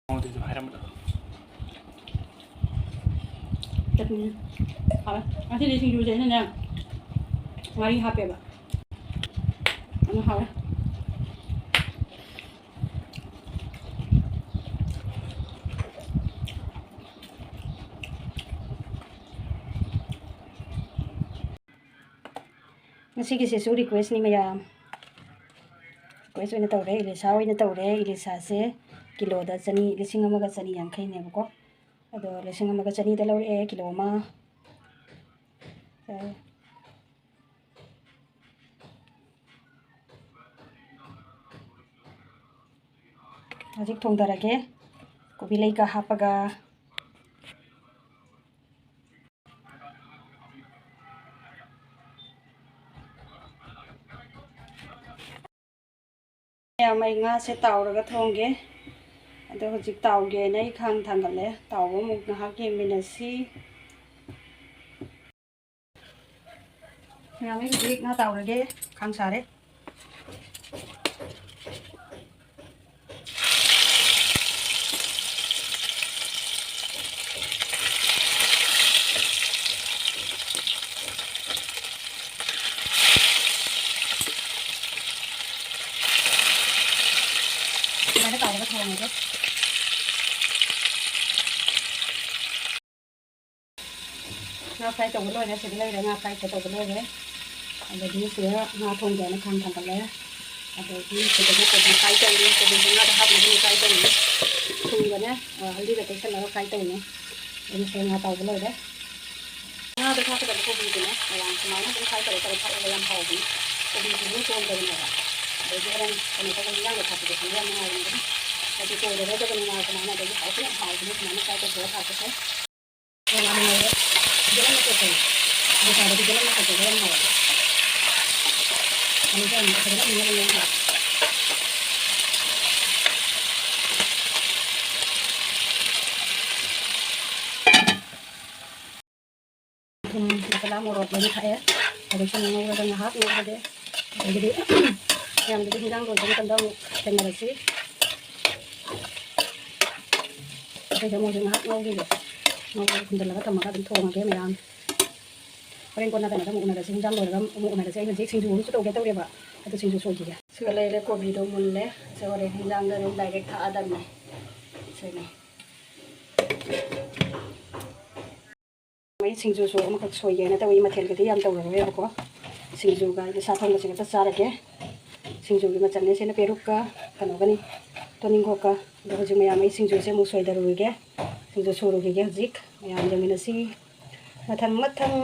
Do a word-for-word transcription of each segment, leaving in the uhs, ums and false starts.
ꯃꯉꯣꯟꯗꯁꯨ ꯍꯥꯏꯔꯝꯕꯗꯣ꯫ ꯆꯠꯅꯤ꯫ ꯍꯥꯎꯋꯦ꯫ ꯉꯁꯤꯗꯤ ꯁꯤꯡꯖꯨꯁꯦ ꯑꯩꯅꯅꯦ ꯉꯥꯔꯤ ꯍꯥꯞꯄꯦꯕ꯫ ꯑꯗꯨ ꯍꯥꯎꯋꯦ꯫ ꯉꯁꯤꯒꯤꯁꯤꯁꯨ requestꯅꯤ ꯃꯌꯥꯝ꯫ Request ꯑꯣꯏꯅ ꯇꯧꯔꯦ, ꯏꯂꯤꯁꯥ ꯑꯣꯏꯅ ꯇꯧꯔꯦ꯫ ꯏꯂꯤꯁꯥꯁꯦ ꯀꯤꯂꯣꯗ ꯆꯅꯤ, ꯂꯤꯁꯤꯡ ꯑꯃꯒ ꯆꯅꯤ ꯌꯥꯡꯈꯩꯅꯦꯕꯀꯣ꯫ ꯑꯗꯣ ꯂꯤꯁꯤꯡ ꯑꯃꯒ ꯆꯅꯤꯗ ꯂꯧꯔꯛꯑꯦ ꯀꯤꯂꯣ ꯑꯃ꯫ ꯍꯧꯖꯤꯛ ꯊꯣꯡꯊꯔꯒꯦ, ꯀꯣꯕꯤ ꯂꯩꯒ ꯍꯥꯞꯄꯒ꯫ ꯃꯌꯥꯝ, ꯑꯩ ꯉꯥꯁꯦ ꯇꯥꯎꯔꯒ ꯊꯣꯡꯒꯦ꯫ ꯑꯗꯣ ꯍꯧꯖꯤꯛ ꯇꯥꯎꯒꯦꯅ ꯑꯩ ꯈꯥꯡ ꯊꯥꯡꯒꯠꯂꯦ꯫ ꯇꯥꯎꯕ ꯑꯃꯨꯛ ꯉꯥꯏꯍꯥꯛ ꯌꯦꯡꯃꯤꯟꯅꯁꯤ꯫ ꯃꯌꯥꯝ, ꯑꯩ ꯍꯧꯖꯤꯛ ꯉꯥ ꯇꯥꯎꯔꯒꯦ꯫ ꯈꯥꯡ ꯁꯥꯔꯦ꯫ ꯁꯨꯃꯥꯏꯅ ꯇꯧꯔꯒ ꯊꯣꯡꯉꯒꯦ꯫ ꯉꯥ fry ꯇꯧꯕ ꯂꯣꯏꯔꯦ꯫ ꯁꯤꯗ ꯂꯩꯔꯦ, ꯉꯥ fry ꯇꯧꯕ ꯂꯣꯏꯔꯦ꯫ ꯑꯗꯒꯤ ꯁꯤꯗ ꯉꯥ ꯊꯣꯡꯒꯦꯅ ꯈꯥꯡ ꯊꯥꯡꯒꯠꯂꯦ꯫ ꯑꯗꯒꯤ ꯁꯤꯗꯅ ꯀꯣꯕꯤ fry ꯇꯧꯔꯤ꯫ ꯀꯣꯕꯤꯁꯦ ꯉꯥꯗ ꯍꯥꯞꯅꯕꯅꯤ fry ꯇꯧꯔꯤ꯫ ꯊꯨꯝꯒꯅꯦ, ꯑ, ꯍꯜꯗꯤꯒ ꯇꯩꯁꯜꯂꯒ fry ꯇꯧꯔꯤꯅꯦ꯫ ꯑꯗꯨ ꯁꯤꯗ ꯉꯥ ꯇꯥꯎꯕ ꯂꯣꯏꯔꯦ꯫ ꯉꯥꯗ ꯊꯥꯛꯀꯗꯕ ꯀꯣꯕꯤꯗꯨꯅꯦ ꯃꯌꯥꯝ ꯁꯨꯃꯥꯏꯅ ꯑꯗꯨꯝ fry ꯇꯧꯔ ꯇꯧꯔ ꯊꯥꯛꯑꯒ ꯌꯥꯝ ꯍꯥꯎꯕꯅꯤ꯫ ꯀꯣꯕꯤꯁꯤꯁꯨ ꯇꯣꯏꯗꯕꯅꯦꯕ꯫ ꯑꯗꯒꯤ ꯍꯣꯔꯦꯟ ꯀꯩꯅꯣ ꯇꯧꯕ ꯏꯟꯖꯥꯡꯗ ꯊꯥꯛꯄꯗꯁꯨ ꯌꯥꯝ ꯅꯨꯡꯉꯥꯏꯕꯅꯤ꯫ ꯍꯥꯏꯗꯤ ꯇꯣꯏꯗꯕꯗꯨꯅ ꯉꯥ ꯁꯨꯃꯥꯏꯅ ꯑꯗꯒꯤ ꯍꯥꯎꯁꯨ ꯌꯥꯝ ꯍꯥꯎꯕꯅꯤ ꯁꯨꯃꯥꯏꯅ fry ꯇꯧꯊꯣꯛꯑ ꯊꯥꯛꯄꯁꯦ꯫ ꯌꯥꯝ ꯍꯥꯎꯋꯦ꯫ ꯐꯖꯅ ꯇꯧꯊꯣꯛꯑꯦ꯫ ꯗꯨꯀꯥꯟꯗꯗꯤ ꯐꯖꯅ ꯇꯧꯊꯣꯛꯑꯒ ꯌꯥꯝ ꯍꯥꯎꯋꯦ꯫ ꯑꯗꯨ ꯆꯥꯔꯤꯉꯩꯗ ꯐꯖꯅ ꯏꯪꯉꯒ ꯌꯥꯝ ꯍꯥꯎꯋꯦ꯫ ꯊꯨꯝ, ꯃꯁꯥꯂꯥ, ꯃꯣꯔꯣꯛ ꯂꯣꯏꯅ ꯊꯥꯛꯑꯦ꯫ ꯍꯧꯖꯤꯛꯁꯦ ꯑꯃꯨꯛ ꯉꯧꯔꯒ ꯉꯥꯏꯍꯥꯛ ꯉꯧꯔꯒꯦ꯫ ꯑꯗꯒꯤꯗꯤ ꯃꯌꯥꯝꯗꯨꯗꯤ ꯍꯤꯟꯖꯥꯡ ꯂꯣꯏꯕ ꯃꯇꯝꯗ ꯑꯃꯨꯛ ꯊꯦꯡꯅꯔꯁꯤ꯫ ꯑꯩꯁꯦ ꯃꯣꯏꯁꯦ ꯉꯥꯏꯍꯥꯛ ꯉꯧꯈꯤꯒꯦ꯫ ꯉꯧꯔꯒ ꯈꯨꯝꯖꯤꯜꯂꯒ ꯊꯝꯃꯒ ꯑꯗꯨꯝ ꯊꯣꯡꯉꯒꯦ ꯃꯌꯥꯝ꯫ ꯍꯣꯔꯦꯟ ꯀꯣꯟꯅ ꯀꯩꯅꯣꯗ ꯑꯃꯨꯛ ꯎꯅꯔꯁꯤ, ꯍꯤꯟꯖꯥꯡ ꯂꯣꯏꯔꯒ ꯑꯃꯨꯛ ꯎꯅꯔꯁꯤ꯫ ꯑꯩ ꯍꯧꯖꯤꯛ ꯁꯤꯡꯖꯨ ꯑꯃꯁꯨ ꯇꯧꯒꯦ ꯇꯧꯔꯦꯕ, ꯑꯗꯨ ꯁꯤꯡꯖꯨ ꯁꯣꯏꯈꯤꯒꯦ꯫ ꯁꯤꯒ ꯂꯩꯔꯦ, ꯀꯣꯕꯤꯗꯣ ꯃꯨꯜꯂꯦ꯫ ꯁꯤ ꯍꯣꯔꯦꯟ ꯍꯤꯟꯖꯥꯡꯗ ꯑꯗꯨꯝ ꯗꯥꯏꯔꯦꯛ ꯊꯥꯛꯑꯗꯕꯅꯦ꯫ ꯁꯤꯅꯦ꯫ ꯑꯩ ꯁꯤꯡꯖꯨꯁꯨ ꯑꯃꯈꯛ ꯁꯣꯏꯒꯦꯅ ꯇꯧꯏ, ꯃꯊꯦꯜꯒꯗꯤ ꯌꯥꯝ ꯇꯧꯔꯔꯣꯏꯕꯀꯣ꯫ ꯁꯤꯡꯖꯨꯒ ꯁꯥ ꯊꯣꯡꯕꯁꯤꯒ ꯈꯛꯇ ꯆꯥꯔꯒꯦ꯫ ꯁꯤꯡꯖꯨꯒꯤ ꯃꯆꯜꯅꯦ ꯁꯤꯅ ꯄꯦꯔꯨꯛꯀ ꯀꯩꯅꯣꯒꯅꯤ, ꯇꯣꯅꯤꯡꯈꯣꯛꯀ꯫ ꯑꯗꯣ ꯍꯧꯖꯤꯛ ꯃꯌꯥꯝ ꯑꯩ ꯁꯤꯡꯖꯨꯁꯦ ꯑꯃꯨꯛ ꯁꯣꯏꯗꯔꯨꯔꯤꯒꯦ꯫ ꯁꯤꯡꯖꯨ ꯁꯨꯔꯨꯈꯤꯒꯦ ꯍꯧꯖꯤꯛ꯫ ꯃꯌꯥꯝ ꯌꯦꯡꯃꯤꯟꯅꯁꯤ ꯃꯊꯪ ꯃꯊꯪ꯫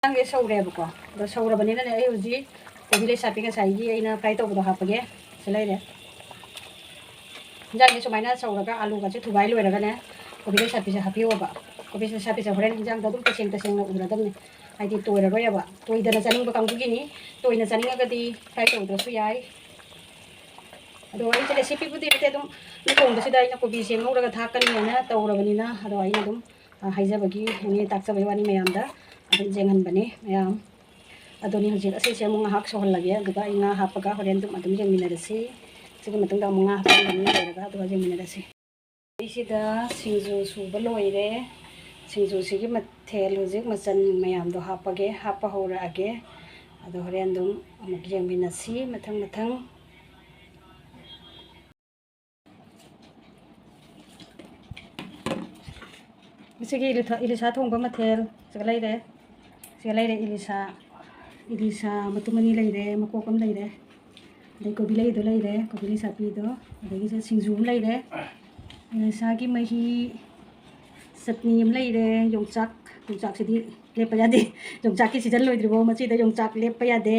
ꯍꯤꯟꯖꯥꯡꯁꯦ ꯁꯧꯔꯦꯕꯀꯣ꯫ ꯑꯗꯣ ꯁꯧꯔꯕꯅꯤꯅꯅꯦ, ꯑꯩ ꯍꯧꯖꯤꯛ ꯀꯣꯕꯤ ꯂꯩꯁꯥꯕꯤ ꯉꯁꯥꯏꯒꯤ ꯑꯩꯅ ꯐ꯭ꯔꯥꯏ ꯇꯧꯕꯗꯣ ꯍꯥꯞꯄꯒꯦ꯫ ꯁꯤ ꯂꯩꯔꯦ꯫ ꯍꯤꯟꯖꯥꯡꯁꯦ ꯁꯨꯃꯥꯏꯅ ꯁꯧꯔꯒ ꯑꯥꯂꯨꯒꯁꯦ ꯊꯨꯒꯥꯏ ꯂꯣꯏꯔꯒꯅꯦ, ꯀꯣꯕꯤ ꯂꯩꯁꯥꯕꯤꯁꯦ ꯍꯥꯞꯄꯤꯌꯣꯕ꯫ ꯀꯣꯕꯤ ꯂꯩꯁꯥꯕꯤꯁꯦ ꯍꯣꯔꯦꯟ ꯍꯤꯟꯖꯥꯡꯗ ꯑꯗꯨꯝ ꯇꯁꯦꯡ ꯇꯁꯦꯡꯅ ꯎꯔꯗꯕꯅꯦ, ꯍꯥꯏꯗꯤ ꯇꯣꯏꯔꯔꯣꯏꯕ꯫ ꯇꯣꯏꯗꯅ ꯆꯥꯅꯤꯡꯕ ꯀꯥꯡꯕꯨꯒꯤꯅꯤ꯫ ꯇꯣꯏꯅ ꯆꯥꯅꯤꯡꯉꯒꯗꯤ ꯐ꯭ꯔꯥꯏ ꯇꯧꯗ꯭ꯔꯁꯨ ꯌꯥꯏ꯫ ꯑꯗꯣ ꯑꯩꯁꯦ ꯔꯦꯁꯤꯄꯤꯕꯨꯗꯤ ꯅꯠꯇꯦ, ꯑꯗꯨꯝ ꯊꯣꯡꯕꯁꯤꯗ ꯑꯩꯅ ꯀꯣꯕꯤꯁꯦ ꯉꯧꯔꯒ ꯊꯥꯛꯀꯅꯤꯅ ꯇꯧꯔꯕꯅꯤꯅ, ꯑꯗꯣ ꯑꯩꯅ ꯑꯗꯨꯝ, ꯑ, ꯍꯥꯏꯖꯕꯒꯤ ꯋꯥꯅꯤ, ꯇꯥꯛꯆꯕꯒꯤ ꯋꯥꯅꯤ ꯃꯌꯥꯝꯗ꯫ ꯑꯗꯨꯝ ꯌꯦꯡꯍꯟꯕꯅꯦ ꯃꯌꯥꯝ꯫ ꯑꯗꯨꯅꯤ ꯍꯧꯖꯤꯛ ꯑꯁꯤꯁꯦ ꯑꯃꯨꯛ ꯉꯥꯏꯍꯥꯛ ꯁꯧꯍꯜꯂꯒꯦ, ꯑꯗꯨꯒ ꯑꯩ ꯉꯥ ꯍꯥꯞꯄꯒ ꯍꯣꯔꯦꯟ ꯑꯗꯨꯝ, ꯑꯗꯨꯝ ꯌꯦꯡꯃꯤꯟꯅꯔꯁꯤ꯫ ꯁꯤꯒꯤ ꯃꯇꯨꯡꯗ ꯑꯃꯨꯛ ꯉꯥ ꯍꯥꯞꯄꯝꯒꯅꯤ, ꯂꯣꯏꯔꯒ ꯑꯗꯨꯒ ꯌꯦꯡꯃꯤꯟꯅꯔꯁꯤ꯫ ꯑꯩꯁꯤꯗ ꯁꯤꯡꯖꯨ ꯁꯨꯕ ꯂꯣꯏꯔꯦ꯫ ꯁꯤꯡꯖꯨꯁꯤꯒꯤ ꯃꯊꯦꯜ ꯍꯧꯖꯤꯛ ꯃꯆꯜ ꯃꯌꯥꯝꯗꯣ ꯍꯥꯞꯄꯒꯦ, ꯍꯥꯞꯄ ꯍꯧꯔꯛꯑꯒꯦ꯫ ꯑꯗꯣ ꯍꯣꯔꯦꯟ ꯑꯗꯨꯝ ꯑꯃꯨꯛ ꯌꯦꯡꯃꯤꯟꯅꯁꯤ ꯃꯊꯪ ꯃꯊꯪ꯫ ꯉꯁꯤꯒꯤ ꯏꯂꯤꯊ-, ꯏꯂꯤꯁꯥ ꯊꯣꯡꯕ ꯃꯊꯦꯜ ꯁꯤꯒ ꯂꯩꯔꯦ꯫ ꯁꯤꯒ ꯂꯩꯔꯦ ꯏꯂꯤꯁꯥ꯫ ꯏꯂꯤꯁꯥ ꯃꯇꯨꯝ ꯑꯅꯤ ꯂꯩꯔꯦ, ꯃꯀꯣꯛ ꯑꯃ ꯂꯩꯔꯦ꯫ ꯑꯗꯩ ꯀꯣꯕꯤ ꯂꯩꯗꯣ ꯂꯩꯔꯦ, ꯀꯣꯕꯤ ꯂꯩ ꯁꯥꯄꯤꯗꯣ꯫ ꯑꯗꯒꯤ ꯁꯤꯗ ꯁꯤꯡꯖꯨ ꯑꯃ ꯂꯩꯔꯦ꯫ ꯏꯂꯤꯁꯥꯒꯤ ꯃꯍꯤ, ꯆꯠꯅꯤ ꯑꯃ ꯂꯩꯔꯦ꯫ ꯌꯣꯡꯆꯥꯛ, ꯌꯣꯡꯆꯥꯛꯁꯤꯗꯤ ꯂꯦꯞꯄ ꯌꯥꯗꯦ꯫ ꯌꯣꯡꯆꯥꯛꯀꯤ ꯁꯤꯖꯟ ꯂꯣꯏꯗ꯭ꯔꯤꯐꯥꯎ ꯃꯆꯤꯗ ꯌꯣꯡꯆꯥꯛ ꯂꯦꯞꯄ ꯌꯥꯗꯦ꯫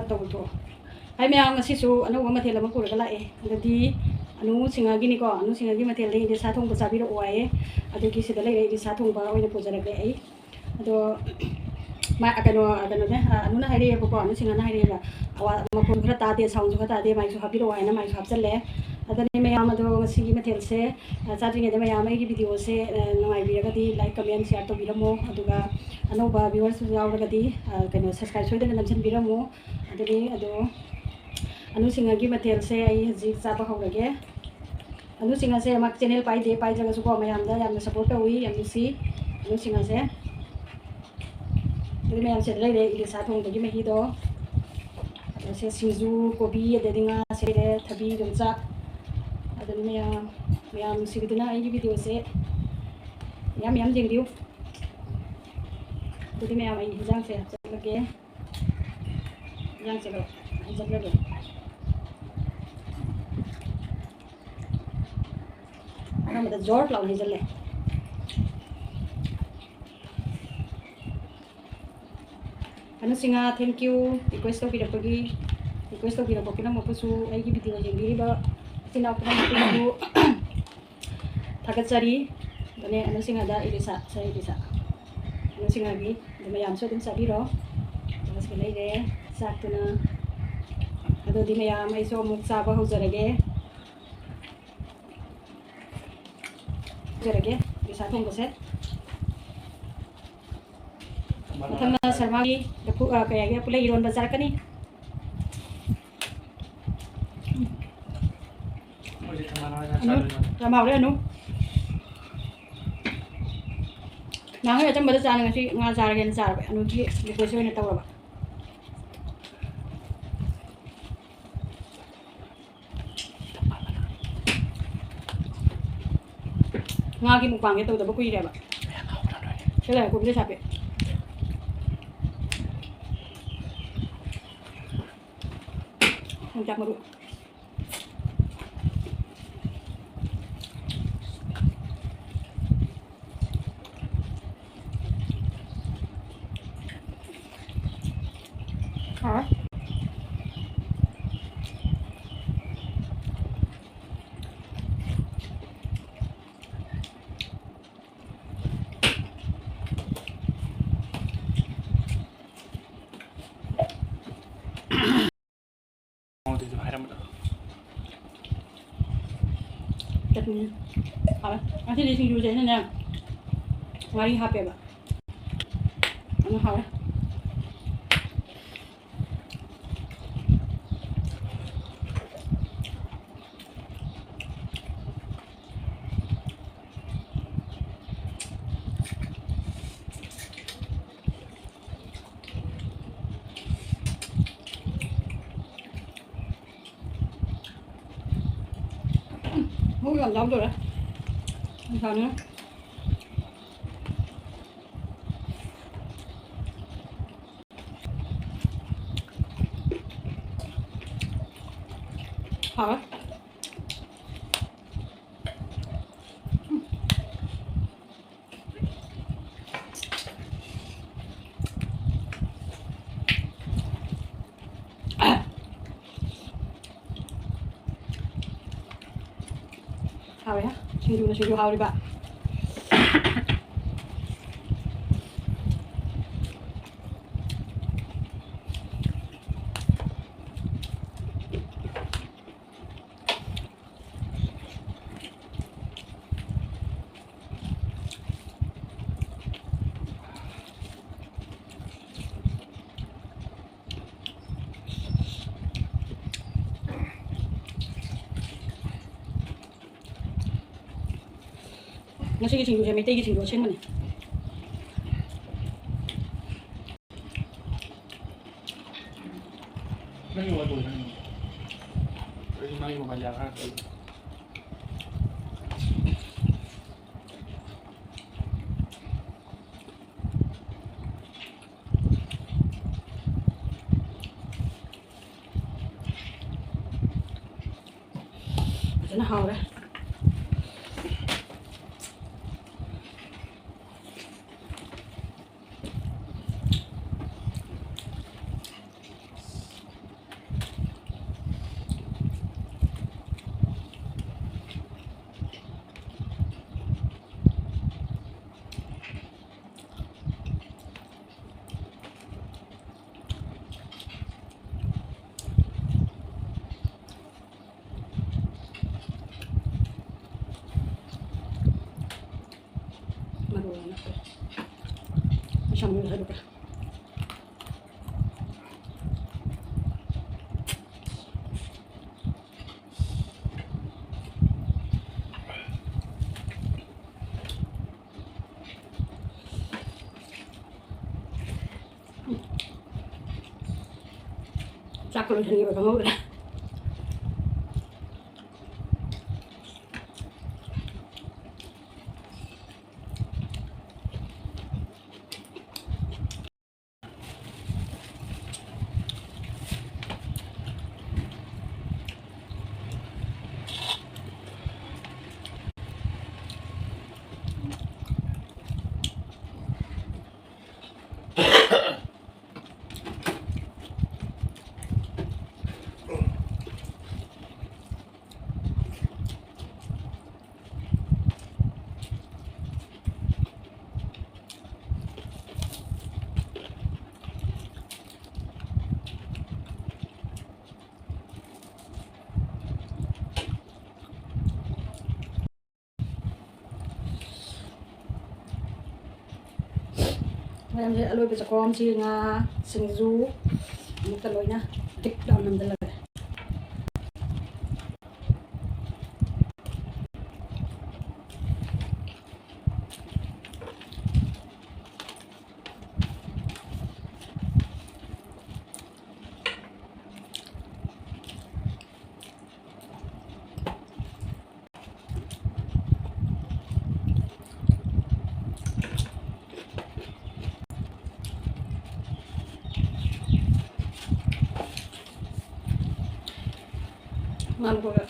ꯇꯧꯊꯣꯛꯑꯣ꯫ ꯍꯥꯏ ꯃꯌꯥꯝ, ꯉꯁꯤꯁꯨ ꯑꯅꯧꯕ ꯃꯊꯦꯜ ꯑꯃ ꯄꯨꯔꯒ ꯂꯥꯛꯑꯦ꯫ ꯑꯗꯨꯗꯤ ꯑꯅꯨ ꯁꯤꯡꯍꯒꯤꯅꯤꯀꯣ, ꯑꯅꯨ ꯁꯤꯡꯍꯒꯤ ꯃꯊꯦꯜꯗ ꯏꯂꯤꯁꯥ ꯊꯣꯡꯕ ꯆꯥꯕꯤꯔꯛꯑꯣ ꯍꯥꯏꯌꯦ꯫ ꯑꯗꯨꯒꯤ ꯁꯤꯗ ꯂꯩꯔꯦ, ꯏꯂꯤꯁꯥ ꯊꯣꯡꯕ ꯑꯣꯏꯅ ꯄꯨꯖꯔꯛꯂꯦ ꯑꯩ꯫ ꯑꯗꯣ ꯃꯥ, ꯀꯩꯅꯣ, ꯀꯩꯅꯣꯅꯦ, ꯑ, ꯑꯅꯨꯅ ꯍꯥꯏꯔꯛꯑꯦꯕꯀꯣ, ꯑꯅꯨ ꯁꯤꯡꯍꯅ ꯍꯥꯏꯔꯛꯑꯦꯕ, ꯑꯋꯥ, ꯃꯈꯣꯟ ꯈꯔ ꯇꯥꯗꯦ, soundꯁꯨ ꯈꯔ ꯇꯥꯗꯦ, ꯃꯥꯏꯛꯁꯨ ꯍꯥꯞꯄꯤꯔꯛꯑꯣ ꯍꯥꯏꯅ ꯃꯥꯏꯛꯁꯨ ꯍꯥꯞꯆꯜꯂꯦ꯫ ꯑꯗꯨꯅꯤ ꯃꯌꯥꯝ, ꯑꯗꯣ ꯉꯁꯤꯒꯤ ꯃꯊꯦꯜꯁꯦ, ꯑ, ꯆꯥꯗ꯭ꯔꯤꯉꯩꯗ ꯃꯌꯥꯝ ꯑꯩꯒꯤ videoꯁꯦ, ꯑ, ꯅꯨꯡꯉꯥꯏꯕꯤꯔꯒꯗꯤ like, comment, share ꯇꯧꯕꯤꯔꯝꯃꯣ꯫ ꯑꯗꯨꯒ ꯑꯅꯧꯕ viewersꯁꯨ ꯌꯥꯎꯔꯒꯗꯤ, ꯑ, ꯀꯩꯅꯣ, subscribe ꯁꯣꯏꯗꯅ ꯅꯝꯁꯤꯟꯕꯤꯔꯝꯃꯣ꯫ ꯑꯗꯨꯗꯤ ꯑꯗꯣ ꯑꯅꯨ ꯁꯤꯡꯍꯒꯤ ꯃꯊꯦꯜꯁꯦ ꯑꯩ ꯍꯧꯖꯤꯛ ꯆꯥꯕ ꯍꯧꯔꯒꯦ꯫ ꯑꯅꯨ ꯁꯤꯡꯍꯁꯦ ꯃꯥ channel ꯄꯥꯏꯗꯦ, ꯄꯥꯏꯗ꯭ꯔꯒꯁꯨꯀꯣ ꯃꯌꯥꯝꯗ ꯌꯥꯝꯅ support ꯇꯧꯏ, ꯌꯥꯝ ꯅꯨꯡꯁꯤ ꯑꯅꯨ ꯁꯤꯡꯍꯁꯦ꯫ ꯑꯗꯨ ꯃꯌꯥꯝ ꯁꯤꯗ ꯂꯩꯔꯦ, ꯏꯂꯤꯁꯥ ꯊꯣꯡꯕꯒꯤ ꯃꯍꯤꯗꯣ꯫ ꯑꯗꯣ ꯁꯦ ꯁꯤꯡꯖꯨ, ꯀꯣꯕꯤ, ꯑꯗꯩꯗꯤ ꯉꯥ ꯁꯦ ꯂꯩꯔꯦ, ꯊꯕꯤ, ꯌꯣꯡꯆꯥꯛ꯫ ꯑꯗꯨꯅ ꯃꯌꯥꯝ, ꯃꯌꯥꯝ ꯅꯨꯡꯁꯤꯕꯤꯗꯨꯅ ꯑꯩꯒꯤ videoꯁꯦ ꯃꯌꯥꯝ ꯃꯌꯥꯝ ꯌꯦꯡꯕꯤꯌꯨ꯫ ꯑꯗꯨꯗꯤ ꯃꯌꯥꯝ ꯑꯩ ꯍꯤꯟꯖꯥꯡꯁꯦ ꯍꯥꯞꯆꯤꯜꯂꯒꯦ꯫ ꯍꯤꯟꯖꯥꯡꯁꯦ ꯍꯩꯖꯤꯜꯂꯒꯦ꯫ ꯑꯍꯥꯟꯕꯗ ꯖꯣꯔ ꯂꯥꯎꯅ ꯍꯩꯖꯤꯜꯂꯦ꯫ Anu Singh, thank you request ꯇꯧꯕꯤꯔꯛꯄꯒꯤ꯫ Request ꯇꯧꯕꯤꯔꯛꯄ ꯄꯨꯝꯅꯃꯛꯄꯨꯁꯨ, ꯑꯩꯒꯤ video ꯌꯦꯡꯕꯤꯔꯤꯕ ꯏꯆꯤꯟ ꯏꯅꯥꯎ ꯄꯨꯝꯅꯃꯛꯄꯨꯁꯨ ꯊꯥꯒꯠꯆꯔꯤ꯫ ꯑꯗꯨꯅꯦ ꯑꯅꯨ ꯁꯤꯡꯍꯗ ꯏꯂꯤꯁꯥ, ꯁꯦ ꯏꯂꯤꯁꯥ꯫ ꯑꯅꯨ ꯁꯤꯡꯍꯒꯤ ꯑꯗꯨ ꯃꯌꯥꯝꯁꯨ ꯑꯗꯨꯝ ꯆꯥꯕꯤꯔꯣ꯫ ꯑꯗꯨꯒ ꯁꯤꯗ ꯂꯩꯔꯦ ꯆꯥꯛꯇꯨꯅ꯫ ꯑꯗꯨꯗꯤ ꯃꯌꯥꯝ ꯑꯩꯁꯨ ꯑꯃꯨꯛ ꯆꯥꯕ ꯍꯧꯖꯔꯒꯦ꯫ ꯍꯧꯖꯔꯒꯦ ꯏꯂꯤꯁꯥ ꯊꯣꯡꯕꯁꯦ꯫ ꯃꯊꯪꯅ ꯁꯔꯃꯥꯒꯤ ꯂꯐꯨ, ꯑ, ꯀꯩ ꯍꯥꯏꯒꯦ, ꯄꯨꯂꯩ ꯏꯔꯣꯟꯕ ꯆꯥꯔꯛꯀꯅꯤ꯫ ꯑꯅꯨ, ꯌꯥꯝ ꯍꯥꯎꯔꯦ, ꯑꯅꯨ꯫ ꯅꯍꯥꯟꯈꯩ ꯑꯆꯝꯕꯗ ꯆꯥꯅ ꯉꯁꯤ ꯉꯥ ꯆꯥꯔꯒꯦꯅ ꯆꯥꯔꯕ꯫ ꯑꯅꯨꯒꯤ request ꯑꯣꯏꯅ ꯇꯧꯔꯕ꯫ ꯉꯥꯒꯤ mukbangꯁꯦ ꯇꯧꯗꯕ ꯀꯨꯏꯔꯦꯕ꯫ ꯁꯤ ꯂꯩꯔꯦ, ꯀꯣꯕꯤ ꯂꯩꯁꯥꯕꯤ꯫ ꯌꯣꯡꯆꯥꯛ ꯃꯔꯨ꯫ ꯍꯥꯎꯔꯦ꯫ ꯆꯠꯅꯤ꯫ ꯍꯥꯎꯋꯦ꯫ ꯉꯁꯤꯗꯤ ꯁꯤꯡꯖꯨꯁꯦ ꯑꯩꯅꯅꯦ ꯉꯥꯔꯤ ꯍꯥꯞꯄꯦꯕ꯫ ꯑꯗꯨ ꯍꯥꯎꯋꯦ꯫ ꯃꯣꯔꯣꯛ ꯌꯥꯝ ꯌꯥꯎꯗꯣꯔꯦ꯫ ꯅꯨꯡꯁꯥꯅꯤꯅ꯫ ꯍꯥꯎꯋꯦ꯫ ꯍꯥꯎꯔꯦ꯫ ꯁꯤꯡꯖꯨꯅ ꯁꯤꯡꯖꯨ ꯍꯥꯎꯔꯤꯕ꯫ ꯉꯁꯤꯒꯤ ꯁꯤꯡꯖꯨꯁꯦ ꯃꯩꯇꯩꯒꯤ ꯁꯤꯡꯖꯨ ꯑꯁꯦꯡꯕꯅꯤ꯫ ꯅꯪꯒꯤ ꯋꯥ ꯂꯣꯏꯔꯦ, ꯅꯪꯒꯤ꯫ ꯑꯩ ꯃꯥꯒꯤ ꯃꯣꯕꯥꯏꯜ ꯌꯥꯈ꯭ꯔꯦ꯫ ꯐꯖꯅ ꯍꯥꯎꯔꯦ꯫ ꯆꯥꯛꯀ ꯂꯣꯏꯁꯤꯟꯈꯤꯕ ꯈꯪꯍꯧꯗ꯭ꯔꯦ꯫ ꯃꯌꯥꯝꯁꯦ ꯑꯂꯣꯏꯕ ꯆꯥꯛꯈꯣꯝꯁꯤ ꯉꯥ, ꯁꯤꯡꯖꯨ ꯑꯃꯨꯛꯇ ꯂꯣꯏꯅ ꯗꯤꯞ ꯂꯥꯎ ꯅꯝꯁꯤꯜꯂꯒꯦ꯫ ꯉꯥꯟꯕꯒ꯫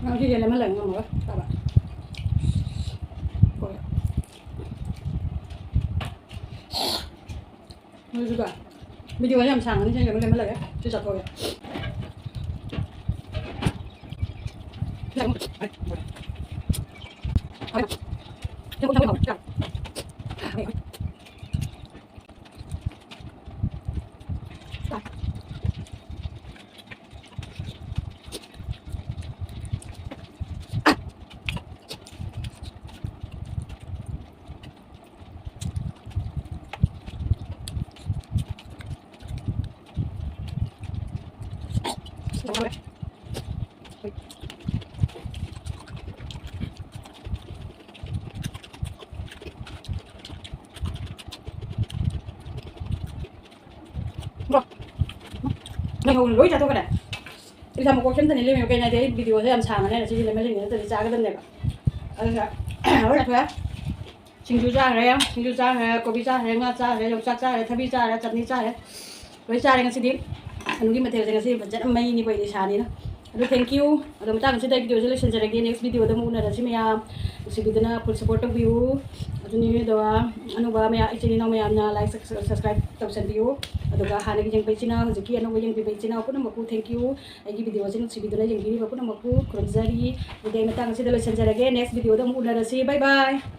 ꯉꯁꯤꯗꯤ ꯂꯦꯝꯍꯜꯂꯒ ꯉꯝꯃꯔꯣꯏ ꯆꯥꯕ꯫ ꯍꯣꯏ꯫ ꯅꯣꯏꯁꯨꯀꯣ, video ꯌꯥꯝ ꯁꯥꯡꯉꯅꯤ, ꯁꯤ ꯂꯦꯝꯍꯜꯂꯒꯦ, ꯁꯤ ꯆꯥꯊꯣꯛꯑꯒꯦ꯫ ꯍꯧꯅ ꯂꯣꯏ ꯆꯥꯊꯣꯛꯈ꯭ꯔꯦ꯫ ꯏꯁꯥ ꯃꯀꯣꯛ ꯀꯩꯝꯇꯅꯤ ꯂꯦꯝꯃꯦꯕ꯫ ꯀꯩꯅꯣ ꯍꯥꯏꯗꯤ ꯑꯩ ꯚꯤꯗꯤꯑꯣꯁꯦ ꯌꯥꯝ ꯁꯥꯡꯉꯅꯤ, ꯁꯤꯗꯤ ꯂꯦꯝꯍꯜꯂꯤꯉꯩ ꯅꯠꯇ꯭ꯔꯗꯤ ꯆꯥꯒꯗꯕꯅꯦꯕ꯫ ꯑꯗꯨꯅ ꯂꯣꯏ ꯆꯥꯊꯣꯛꯑꯦ꯫ ꯁꯤꯡꯖꯨ ꯆꯥꯈ꯭ꯔꯦ, ꯁꯤꯡꯖꯨ ꯆꯥꯈ꯭ꯔꯦ, ꯀꯣꯕꯤ ꯆꯥꯈ꯭ꯔꯦ, ꯉꯥ ꯆꯥꯈ꯭ꯔꯦ, ꯌꯣꯡꯆꯥꯛ ꯆꯥꯈ꯭ꯔꯦ, ꯊꯕꯤ ꯆꯥꯔꯦ, ꯆꯠꯅꯤ ꯆꯥꯔꯦ, ꯂꯣꯏ ꯆꯥꯔꯦ ꯉꯁꯤꯗꯤ꯫ ꯑꯅꯨꯒꯤ ꯃꯊꯦꯜꯁꯦ ꯉꯁꯤꯗꯤ ꯐꯖꯅ ꯃꯩꯅꯤꯀꯣ, ꯑꯩꯗꯤ ꯁꯥꯅꯤꯅ꯫ ꯑꯗꯣ thank you꯫ ꯑꯗꯣ ꯃꯇꯥꯡ ꯑꯁꯤꯗ ꯑꯩ ꯚꯤꯗꯤꯑꯣꯁꯦ ꯂꯣꯏꯁꯤꯟꯖꯔꯒꯦ꯫ Next ꯚꯤꯗꯤꯑꯣꯗ ꯑꯃꯨꯛ ꯎꯅꯔꯁꯤ ꯃꯌꯥꯝ꯫ ꯅꯨꯡꯁꯤꯕꯤꯗꯨꯅ full support ꯇꯧꯕꯤꯌꯨ꯫ ꯑꯗꯨꯅꯤ ꯑꯗꯨꯒ ꯑꯅꯧꯕ ꯃꯌꯥꯝ, ꯏꯆꯤꯜ ꯏꯅꯥꯎ ꯃꯌꯥꯝꯅ like, subscribe ꯇꯧꯁꯟꯕꯤꯌꯨ꯫ ꯑꯗꯨꯒ ꯍꯥꯟꯅꯒꯤ ꯌꯦꯡꯕ ꯏꯆꯤꯟ ꯏꯅꯥꯎ, ꯍꯧꯖꯤꯛꯀꯤ ꯑꯅꯧꯕ ꯌꯦꯡꯕꯤꯕ ꯏꯆꯤꯟ ꯏꯅꯥꯎ ꯄꯨꯝꯅꯃꯛꯄꯨ thank you꯫ ꯑꯩꯒꯤ ꯚꯤꯗꯤꯑꯣꯁꯦ ꯅꯨꯡꯁꯤꯕꯤꯗꯨꯅ ꯌꯦꯡꯕꯤꯔꯤꯕ ꯄꯨꯝꯅꯃꯛꯄꯨ ꯈꯨꯔꯨꯝꯖꯔꯤ꯫ ꯑꯗꯨꯗꯤ ꯑꯩ ꯃꯇꯥꯡ ꯑꯁꯤꯗ ꯂꯣꯏꯁꯤꯟꯖꯔꯒꯦ꯫ Next ꯚꯤꯗꯤꯑꯣꯗ ꯑꯃꯨꯛ ꯎꯅꯔꯁꯤ꯫ Bye bye꯫